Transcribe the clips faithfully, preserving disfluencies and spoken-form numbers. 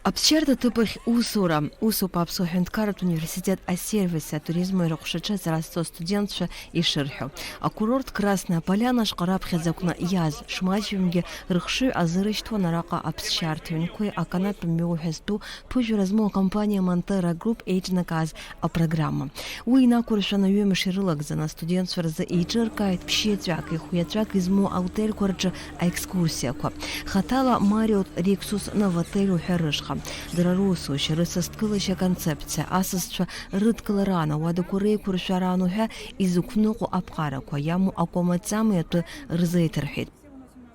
Аԥсшьарҭа ҭыԥ ахь усура. Усоуп Аԥсуа ҳәынҭқарратә университет асервиси атуризми рыҟәшаҿы аҵара зҵо астудентцәа ишырҳәо. Акурорт Красная Поляна ашҟа раԥхьаӡа акәны иааз шмаҷҩымгьы рыхшыҩ азырышьҭуан араҟа аԥсшьарҭа ҩнқәеи аканатә мҩоу ҳәа зтәу ԥыжәара змоу акомпаниа Монтера Group еиҿнакааз апрограмма. Уи инақәыршәаны ҩымш ирылагӡаны астудентцәа рзы еиҿыркааит ԥшьиаҵәак, ихәиаҵәак измоу аотельқәа рҿы аекскурсиақәа. Хаҭала Marriott, Rixus, Novotel уҳәа рышҟа. Дара русушьа, рысасдкылашьа аконцепциа, асасцәа рыдкылараан, ауадақәа реиқәыршәараан уҳәа изықәныҟәо аԥҟарақәа иамоу акәамаҵами атәы рзеиҭарҳәеит.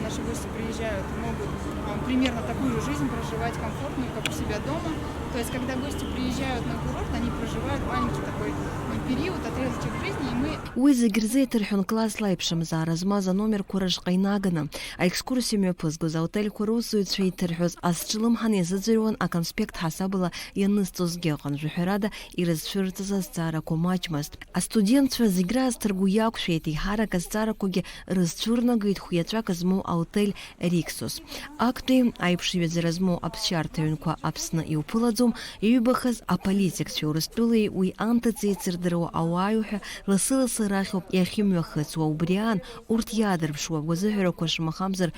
Наши гости приезжают, могут, а, примерно такую же жизнь проживать комфортную, как у себя дома. То есть, когда гости приезжают на курорт, они проживают маленький такой, м, период, отрезочек жизни, и мы Уи зегь рзеиҭарҳәон классла аиԥшымзаара змаз аномерқәа рышҟа инаганы. Аекскурсиа мҩаԥызгоз аотельқәа русзуҩцәа иҭырҳәоз азҿлымҳан иазыӡырҩуан, аконспект ҳасабала ианызҵозгьы ыҟан, жәаҳәарада, ирызцәырҵыз азҵаарақәа маҷмызт. Астудентцәа зегь раасҭа ргәы иақәшәеит, еиҳарак азҵаарақәагьы рызцәырнагеит хәиаҵәак змоу аотель Rixus. Актәи аиԥш ҩаӡара змоу аԥсшьарҭа ҩнқәа Аԥсны иуԥылаӡом, иҩбахаз аполитикцәеи Урыстәылеи уи анҭыҵ еицырдыруа ауааи уҳәа лассы-лассы рахьоуп иахьымҩахыҵуа, убри аан урҭ иаадырԥшуа агәазыҳәарақәа шамахамзар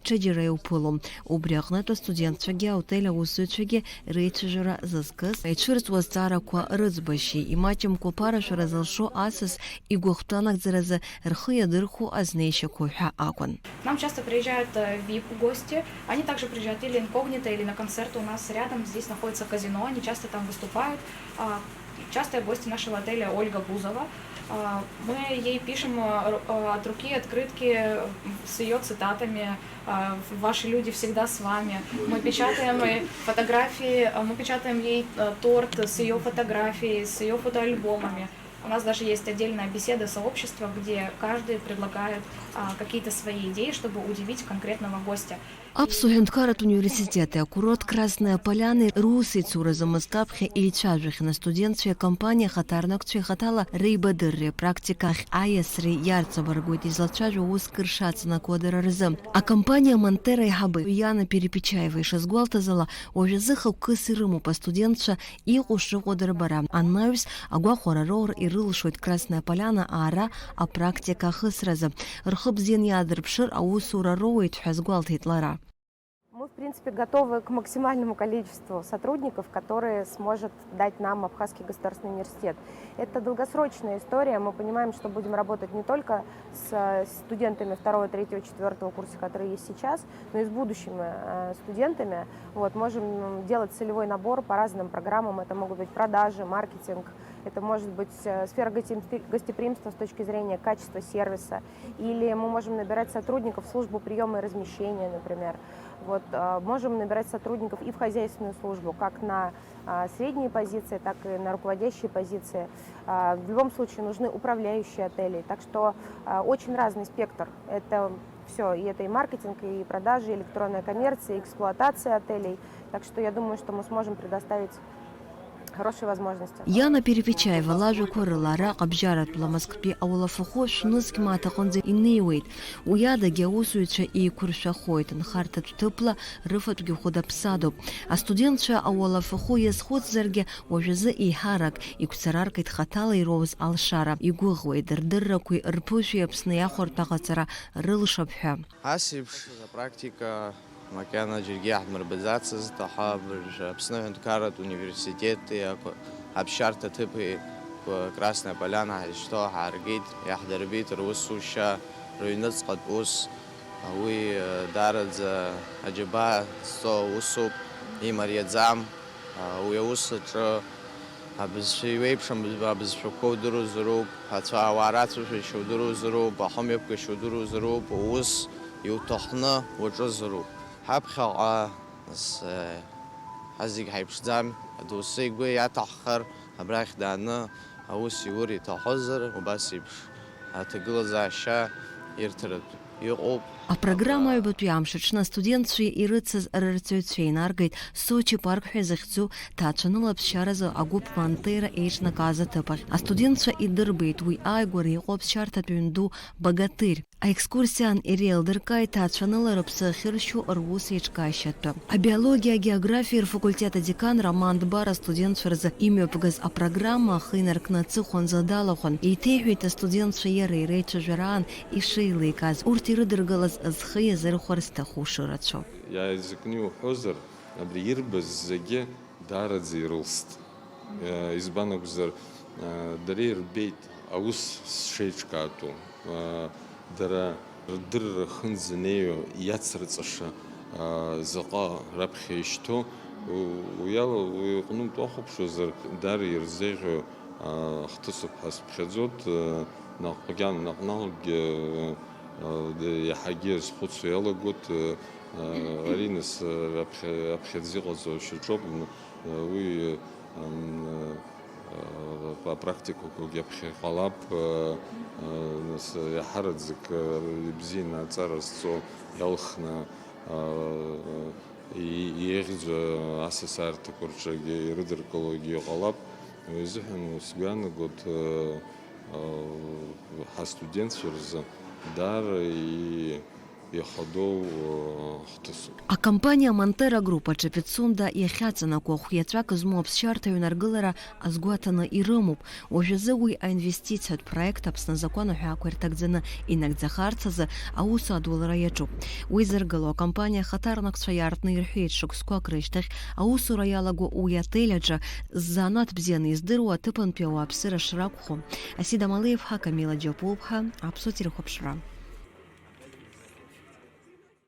ҽаџьара иуԥылом. Убри аҟнытә астудентцәагьы аотель аусзуҩцәагьы реицәажәара зызкыз, ицәырҵуа азҵаарақәа рыӡбашьеи имаҷымкәа аԥарашәара зылшо асас игәахәҭа анагӡаразы рхы иадырхәо азнеишьақәоу ҳәа акәын. К нам часто приезжают, э, вип-гости. Они также приезжают или инкогнито, или на концерты. У нас рядом здесь находится казино, они часто там выступают. А, частые гости нашего отеля Ольга Бузова. А, мы ей пишем, э, р-, э, от руки открытки, э, с её цитатами, а, «Ваши люди всегда с вами». Мы печатаем и фотографии, а, мы печатаем ей, э, торт с её фотографией, с её фотоальбомами. У нас даже есть отдельная беседа сообщества, где каждый предлагает, а, какие-то свои идеи, чтобы удивить конкретного гостя. Аԥсуа ҳәынҭқарратә университети акурорт Красная Поляна русеицуразы мызкы аԥхьа еицәажәахьан астудентцәеи акомпаниа ахаҭарнакцәеи хаҭала реибадырреи апрактика ахь аиасреи иарҵабыргуеит излацәажәо уск ршаҵанакуа дара рзы. Акомпаниа Монтера аиҳабы Иана Перепечаева ишазгәалҭаз ала, уажәазы хықәкыс ирымоуп астудентцәа иҟоу шрыҟоу дырбара. Анаҩс агәахәара роур ирылшоит Красная Поляна аара апрактика ахысразы. Рхы бзианы иаадырԥшыр аусура роуеит ҳәа азгәалҭеит лара. Мы, в принципе, готовы к максимальному количеству сотрудников, которые сможет дать нам Абхазский государственный университет. Это долгосрочная история. Мы понимаем, что будем работать не только с, э, студентами второго, третьего, четвёртого курса, которые есть сейчас, но и с будущими, э, студентами. Вот, можем, м, делать целевой набор по разным программам. Это могут быть продажи, маркетинг, это может быть, э, сфера гостепри-, гостеприимства с точки зрения качества сервиса. Или мы можем набирать сотрудников в службу приёма и размещения, например. Вот, э, можем набирать сотрудников и в хозяйственную службу, как на, а, средние позиции, так и на руководящие позиции. А, в любом случае нужны управляющие отелей. Так что, а, очень разный спектр. Это всё, и это и маркетинг, и продажи, и электронная коммерция, и эксплуатация отелей. Так что я думаю, что мы сможем предоставить хорошие возможности. Иана Перепечаева лажәақәа рыла, араҟа абжьаратә ламазктәи ауалафахәы шәнызқь мааҭ аҟынӡа инеиуеит. Уи адагьы аусзуҩцәа еиқәыршәахоит, нхарҭатә ҭыԥла рыфатәгьы хәыда-ԥсадоуп. Астудентцәа ауалафахәы иазхәыцзаргьы, уажәазы еиҳарак игәцараркит хаҭала ироуз алшара. Игәыӷуеит, рдыррақәеи рԥышәеи Аԥсны иахәартә аҟаҵара рылшап ҳәа. Ас еиԥш апрактика макьана џьаргьы иаҳдмырбаӡацызт, аха абыржәы Аԥсны аҳәынҭқарратә университети ақәа-, аԥсшьарҭа ҭыԥи Красная Поляна ҳазшьҭоу ҳааргеит, иаҳдырбеит русушьа, рыҩныҵҟатә ус. Уи, э, даараӡа аџьабаа зҵоу усуп, имариаӡам. Уи аус аҿы абызшәа иеиуеиԥшым абызшәақәа удыруазароуп, ацәа-, ауаа рацәажәашьа удыруазароуп, ахымҩаԥгашьа удыруазароуп, уус иуҭахны уаҿызароуп. Ҳаԥхьаҟа, нас, ҳазегь ҳаиԥшӡам, доусы игәы иаҭаххар, абрахь дааны аус иур иҭахозар, убас еиԥш аҭагылазаашьа ирҭаратә иҟоуп. Апрограмма аҩбатәи амш аҽны астудентцәа ирыцыз рырҵаҩцәа инаргеит Сочи парк ҳәа изыхьӡу ҭаацәаныла аԥсшьаразы агәыԥ Монтера еиҿнакааз аҭыԥ ахь. Астудентцәа идырбеит уи ааигәара иҟоу аԥсшьарҭатә ҩын ду Богатырь. Аекскурсиан иреилдыркааит ҭаацәаныла рыԥсы ахьыршьу рус еиҿкаашьатәы. Абиологиа, агеографиа рфакультет адекан Роман Дбар астудентцәа рзы имҩаԥгаз апрограмма ахы инаркны аҵыхәанӡа далахәын. Еиҭеиҳәеит астудентцәа иара иреицәажәараан ишеиликааз, урҭ ирыдыркылаз зхы иазырхәар зҭаху шырацәоу. Иааизакны иуҳәозар, абри ирбаз зегьы даараӡа ирылст. Э, избан акәзар, э, дара ирбеит аус сшеиҿкаатәу. Э, дара рдырра хынӡа неио иацырҵаша, э, заҟа раԥхьа ишьҭоу, у-, уи ала, уи иҟнытә уахәаԥшуазар, даара ирзеиӷьу, э, хҭысуп ҳәа сыԥхьаӡоит, э, наҟ-, макьана наҟ-наҟгьы, э, э, иаҳагьы иазхәыцуа иалагоит, э, э, ари нас, э, аԥхьа-, аԥхьаӡа иҟаҵоу шьаҿоуп, н-, э, уи, э, м, э, э, апрактикақәагьы аԥхьа иҟалап, э, э, нас, э, иаҳараӡак, э, ибзианы аҵара зҵо иалхны, э, и-, иеиӷьӡоу асасаарҭақәа рҿы ирыдыркылогьы иҟалап. Уи азыҳәан сгәы иаанагоит, э, э, ҳастудентцәа рзы даара и-, ихадоу, э, хҭысуп. Акомпаниа Монтера Group аҿы Пицунда иахьаҵанакуа хә иаҵәак змоу аԥсшьарҭа аҩнаргылара азгәаҭаны ирымоуп. Уажәазы уи аинвестициатә проект Аԥсны азакәан аҳәаақәа ирҭагӡаны инагӡахарц азы аус адулара иаҿуп. Уи зыргало акомпаниа ахаҭарнакцәа иаартны ирҳәеит, шықәсқәак рышьҭахь аусура иалаго уи отель аҿы ззанааҭ бзианы издыруа аҭыԥантәи ауааԥсыра шракәхо. Асида Малеиԥҳа, Камила Џьапуԥҳа, Аԥсуа телехәаԥшра.